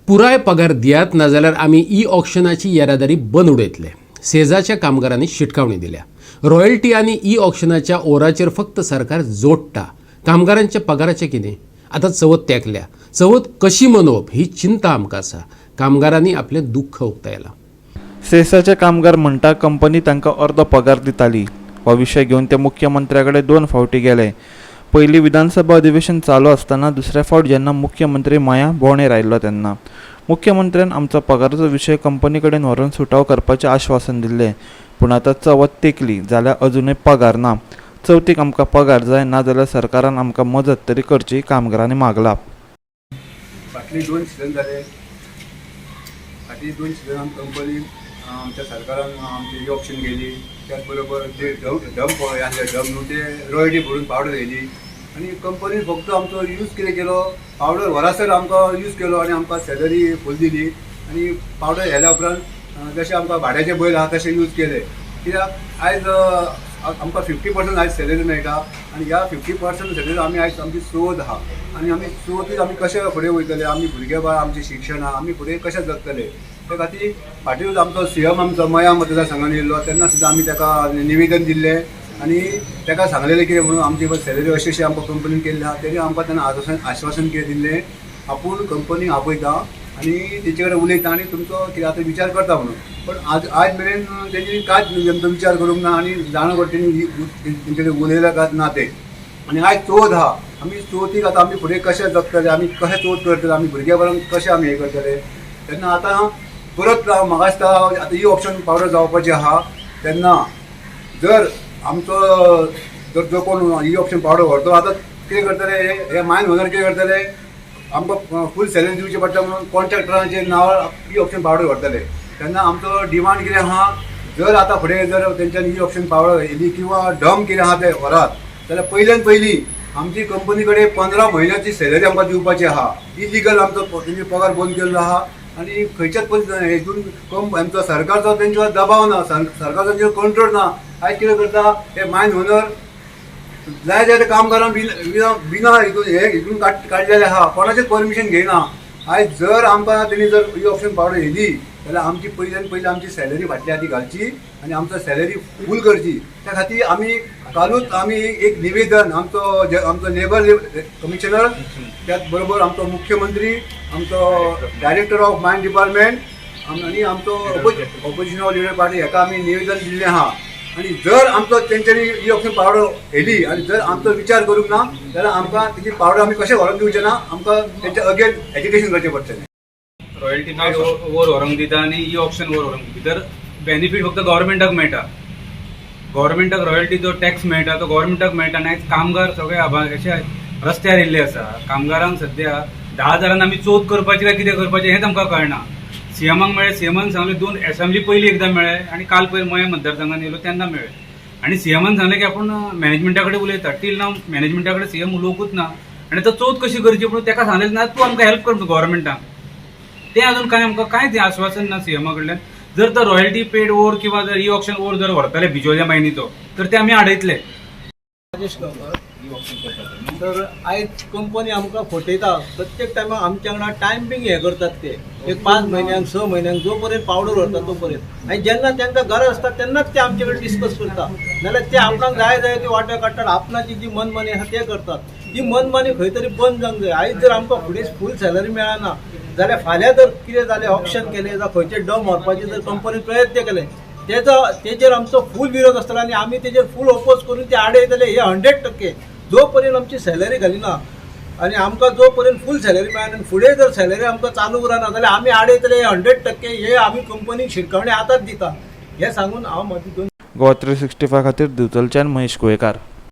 पुराय पगार दियात, नाजाल्यार आमी ई ऑक्शनाची येरादारी बंद उडयतले. सेजाच्या कामगारांनी शिटकावणी दिल्या. रॉयल्टी आनी ई ऑक्शनाच्या ओराचेर फक्त सरकार जोडटा. कामगारांच्या पगाराचें कितें? आतां चवथ तेंकल्या. चवथ कशी मनोवप ही चिंता आमकां आसा. कामगारांनी आपलें दुख्ख उक्तायलां. सेसाचे कामगार म्हणटा, कंपनी तांकां अर्दो पगार दिताली. हो विशय घेवन ते मुख्यमंत्र्या कडेन दोन फावटी गेले. पयलीं विधानसभा अधिवेशन चालू आसतना, दुसऱ्या फावट जेन्ना मुख्यमंत्री मयां भोंवडेर आयिल्लो तेन्ना. मुख्यमंत्र्यान आमचो पगाराचो विशय कंपनी कडेन व्हरून सुटावो करपाचें आश्वासन दिल्लें. पूण आतां चवथ तेंकली जाल्यार अजुनूय पगार ना. चवथीक आमकां पगार जाय, नाजाल्यार सरकारान आमकां मजत तरी करची, कामगारांनी मागला. फाटली 2 सिजन जाले, फाटली 2 सिजनान कंपनी आमच्या सरकारान आमची ई ऑक्शन केली. त्याच बरोबर जे डंप डंप आसले, डंप न्हू, ते रॉयल्टी भरून पावडर येयली आनी कंपनीन फक्त आमचो यूज कितें केलो, पावडर व्हरासर आमकां यूज केलो आनी आमकां सॅलरी फूल दिली आनी पावडर व्हेल्या उपरांत जशें आमकां भाड्याचे बैल आहा तशें यूज केले. कित्याक आयज आमकां 50% आयज सॅलरी मेळटा आनी ह्या 50% सॅलरी आमी आयज आमची चवथ आहा आनी आमी चवथीक आमी कशे फुडें वयतले? आमी भुरगे बाळ, आमचें शिक्षण आहा, आमी फुडें कशें जगतले? ते खातीर फाटीं आमचो सीएम आमचो मया मतदारसंघान येयल्लो तेन्ना सुद्दां आमी ताका निवेदन दिल्लें आनी ताका सांगलेलें कितें म्हणून, आमची सॅलरी अशी अशी आमकां कंपनीन केल्ली आहा. तेणी आमकां तेन्ना आश्वासन कितें दिल्लें, आपूण कंपनीक आपयता आनी तेचे कडेन उलयता आनी तुमचो कितें आतां विचार करता म्हणून. पण आज आयज मेरेन तेणी कांयच आमचो विचार करूंक ना आनी जाणा करून तेणी तेंचे कडेन उलयल्या कांय ना ते. आनी आयज चवथ आहा. आमी चवथीक आतां आमी फुडें कशें जगतले? आमी कशें चवथ करतले? आमी भुरग्या बाळांक कशें आमी हें करतले? तेन्ना आतां परत म्हाका दिसता, आतां ई ऑक्शन पावडर जावपाची आहा. तेन्ना जर आमचो जर जो कोण ई ऑक्शन पावडर व्हरतो, आतां कितें करतले हे मायन ओनर? कितें करतले? आमकां फूल सॅलरी दिवची पडटा म्हणून कॉन्ट्रॅक्टरांचे नांवार ई ऑक्शन पावडर व्हरतले. तेन्ना आमचो डिमांड कितें आहा, जर आतां फुडें जर तेंच्यानी ई ऑक्शन पावडर येयली किंवा डंप कितें आहा ते व्हरात जाल्यार पयल्यान पयलीं आमची कंपनी कडेन 15 म्हयन्याची सॅलरी आमकां दिवपाची आहा. इलिगल आमचो तेंचे पगार बंद केल्लो आहा आनी खंयच्याच हेतून कम आमचो सरकारचो तेंचेर दबाव ना, सरकारचो तेंचेर कंट्रोल ना. आयज कितें करता हे मायन ओनर? जाय जाय ते कामगारांक बिना बिना हितून हे हितून काडलेले आहा, कोणाचेच परमिशन घेयना. आयज जर आमकां तेणी जर ई ऑक्शन पावडर येयली जाल्यार आमची पयल्यान पयली आमची सॅलरी फाटल्या आदी घालची आनी आमचो सॅलरी फूल करची. त्या खातीर आमी कालूच आमी एक निवेदन आमचो लेबर कमिशनर, त्याच बरोबर आमचो मुख्यमंत्री, आमचो डायरेक्टर ऑफ मायन डिपार्टमेंट आनी आमचो ऑपोजिशन ऑफ लिडर पार्टी हेका आमी निवेदन दिल्लें आहा. आनी जर आमचो तेंच्यांनी ई ऑक्शन पावडर येयली आनी जर आमचो विचार करूंक ना जाल्यार आमकां तेजी पावडर आमी कशें व्हरोन दिवचे ना. आमकां तेंचे अगेन एजिटेशन करचें पडटलें. रॉयल्टी पेड ओवर व्हरूंक दिता आनी ई ऑक्शन ओवर व्हरूंक भितर बेनिफीट फक्त गव्हर्मेंटाक मेळटा. गव्हर्मेंटाक रॉयल्टीचो टॅक्स मेळटा, तो गव्हर्मेंटाक मेळटा आनी आयज कामगार सगळे अशे रस्त्यार येयल्ले आसा. कामगारांक सद्या 10,000न आमी चवथ करपाची काय कितें करपाचें हेंच आमकां कळना. सीएमाक मेळ्ळे, सीएमान सांगलें, दोन एसेंब्ली पयलीं एकदां मेळ्ळे आनी काल पयर मया मतदारसंघान येयलो तेन्ना मेळ्ळे आनी सीएमान सांगलें की आपूण मॅनेजमेंटा कडेन उलयता. टील नाव मॅनेजमेंटा कडेन सीएम उलोवंकूच ना. आनी आतां चवथ कशी करची म्हणून ताका सांगलें ना, तूं आमकां हेल्प कर गव्हर्मेंटाक. तें अजून कांय आमकां कांयच हें आश्वासन ना सीएमा कडल्यान. जर तर रॉयल्टी पेड ओवर किंवा जर ई ऑक्शन ओवर जर व्हरतले बिजोल्या मायनीचो तर ते आमी आडयतले. राजेश गांवकर. तर आयज कंपनी आमकां फटयता. प्रत्येक टायमाक आमच्या वांगडा टायमींग हें करतात ते. एक 5 म्हयन्यांक, 6 म्हयन्यांक, जो पर्यंत पावडर व्हरता तो पर्यंत. आनी जेन्ना तांकां गरज आसता तेन्नाच ते आमचे कडेन डिस्कस करता, नाल्यार ते आपणाक जाय जाय ते वांटे काडटात. आपणाची जी मनमानी आसा ते करतात. ती मनमानी खंय तरी बंद जावंक जाय. आयज जर आमकां फुडें फूल सॅलरी मेळना जाल्यार फाल्यां जर कितें जालें, ऑक्शन केलें जावं खंयचे डंप व्हरपाचे जर कंपनीन प्रयत्न केले, तेजेर आमचो फूल विरोध आसतलो आनी आमी तेजेर फूल ओपोज करून ते आडयतले हे 100%. जो पर्यंत आमची सॅलरी घालिना आनी आमकां जो पर्यंत फूल सॅलरी मेळना आनी फुडें जर सॅलरी आमकां चालू उरना जाल्यार आमी आडयतले हे 100%. हे आमी कंपनीक शिटकावणी आतांच दिता. हें सांगून हांव म्हजी दोन गोवा 365 खातीर दिवचलच्यान महेश कुवेकार.